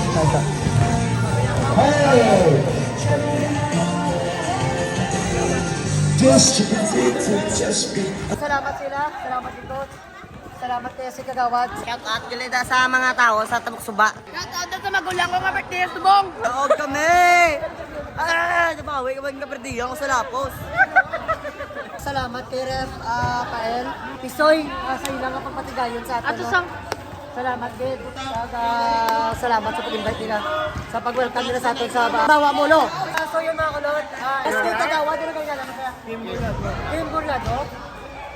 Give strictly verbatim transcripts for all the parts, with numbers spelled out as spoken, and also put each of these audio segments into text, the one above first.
Hey! Just be, just be. Salamat sila. Salamat din, Coach. Salamat kay si Kagawad. Shout out gali da sa mga tao sa Tabok Suba. Shout out sa magulang ko nga birthday sa Subong. Taog kami! Ah, nabawi ka man nga birthday ako sa Lapos. Salamat kay Ref, ah, Pael Pisoy, ah, sa ilang nga pagpatigayon sa aton, Ato no? Sang Salamat gid. Kag, ah, salamat sa pag-invite nila, sa pag-welcome nila sa aton sa ba- Bawa Molo. Ah, so yun, mga kulot, ah, S K Kagawad, ano kaya alam mo kaya? Team Burlado.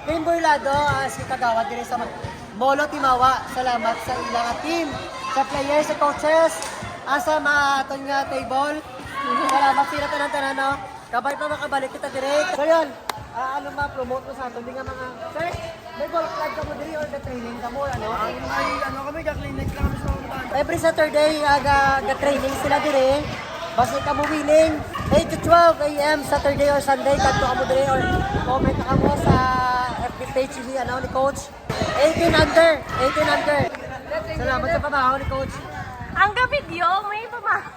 Team Burlado, ah, S K Kagawad diri sa ma- Molo Timawa. Salamat sa ilang team, sa players, sa coaches, ah, sa mga aton nga table. Salamat sila tanan-tanan, no? Kabay pa makabalik kita diri. So yun, ah, ano ma-promote mo sa aton? Di nga mga, sir, may golf club ka mo diri or the training ka mo, ano? Ay, ano kami, ga-clinic lang kami sa mga bata. Every Saturday, ah, ga, ga-training sila diri. Basta ka mo willing, eight to twelve a m Saturday or Sunday, kadto ka mo diri or comment ka mo sa F B page ni, ano, ni Coach. Eighteen under, eighteen under. Salamat sa pamahaw ni Coach. Ang gabi, Dio, may pamahaw.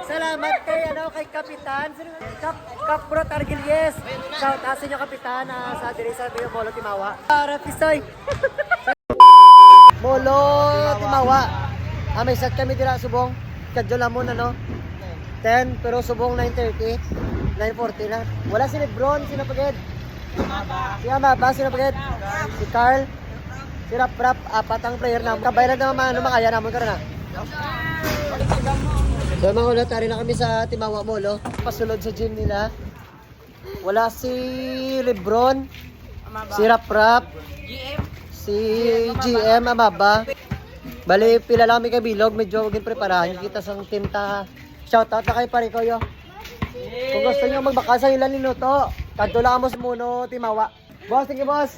Salamat kay, ano, kay Kapitan, sino nga? Kap, Kap Bro Targilies. Shout out sa inyo, Kapitan, ah, sa diri sa Bio Bolo Timawa. Para Pisoy. Molo Timawa. Ah, may set kami dira subong. Kadyo lamon, ano? Ten, pero subong nine thirty, nine forty na. Wala si Lebron, sino pa gid? Si Amaba, sino pa gid? Si Carl. Si Rap Rap, apat ang player na. Kabay na naman, ano, makaya naman karon na. So, mga kulot, ari na kami sa Timawa Molo. Pasulod sa gym nila. Wala si Lebron, si Rap Rap, si G M Amaba. Bali, pila lang kami kabilog, medyo ginpreparahan kita sang team ta. Shout out na kay pare ko, yo. Kung gusto niyo magbakal sa ilang minuto, kadto lang mo sa Muno, Timawa. Boss, thank you, boss.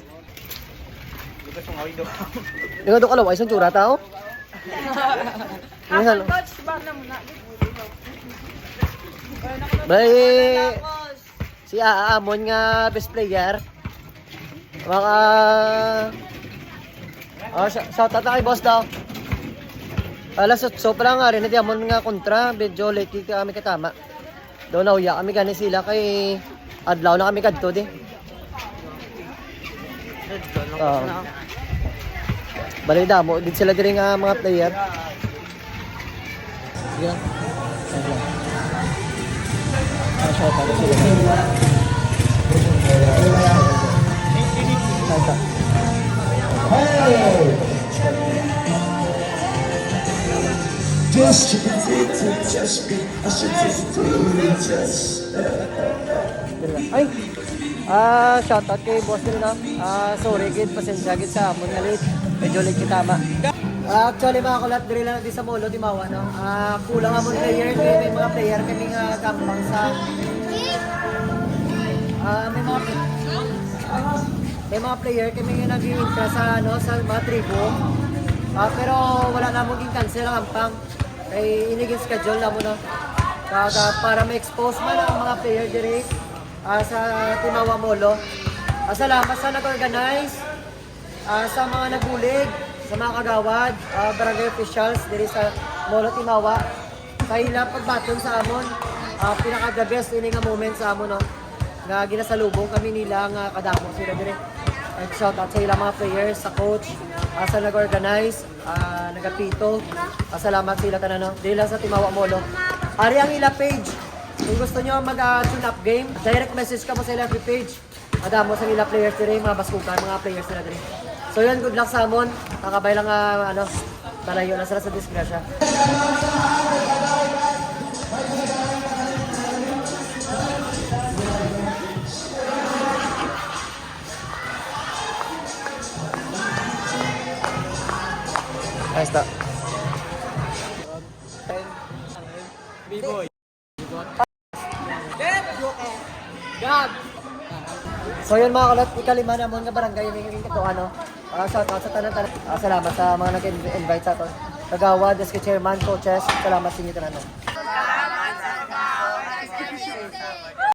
Ikaw, do ka laway sa tsura, tao? Ang coach, ba na muna? Bay, si Aa Amon nga best player. Mga, oh, sh-, shout out na kay boss daw. Alas otso pa lang nga rin, hindi Amon nga kontra, medyo late kita kami katama. Daw nauya kami gani sila kay adlaw na kami kadto di. Oo. Bali damo din sila diri nga mga player. Sige lang. Sige lang. Ah, shout out sila. Shout out. Hey! Just be, just be, I should just be, just. Ay, ah, shout out kay Boss Dre, no? Ah, sorry gid, pasensya gid sa amon nga late. Medyo late kita, ma. Ah, actually, mga kulat, diri lang di sa Molo, Timawa, no? Ah, kulang amon player, kay may mga player kami nga gampang sa, ah, may mga, may mga player kami nga nag-iintra sa, ano, sa mga tribo. Ah, pero wala namon gin-cancel ang ampang. Kay ini gin-schedule namon, no? Kag, ah, para ma-expose man ang mga player diri, ah, sa Timawa Molo. Ah, salamat sa nag-organize, ah, sa mga nagbulig, sa mga kagawad, ah, barangay officials diri sa Molo Timawa. Sa ila pagbaton sa amon, ah, pinaka the best ini nga moment sa amon, no? Nga ginasalubong kami nila nga kadamo sila diri. And shout out sa ila mga players, sa coach, ah, sa nag-organize, ah, nagapito. Ah, salamat sa ila tanan, no? Dili lang sa Timawa Molo. Ari ang ila page. Kung gusto nyo mag, ah, tune up game, direct message ka mo sa ila F B page. Madamo sa ila players diri, mga baskugan, mga players nila diri. So yun, good luck sa amon. Kakabay lang nga, ano, malayo lang sila sa disgrasya. Ayos ta. B-boy. So yun mga kulot, ikalima namon nga barangay ning, ning ito, ano. Ah, shout out sa tanan-tanan. Ah, salamat sa mga nag-invite sa aton. Kagawad, S K chairman, coaches, salamat sa inyo tanan, no?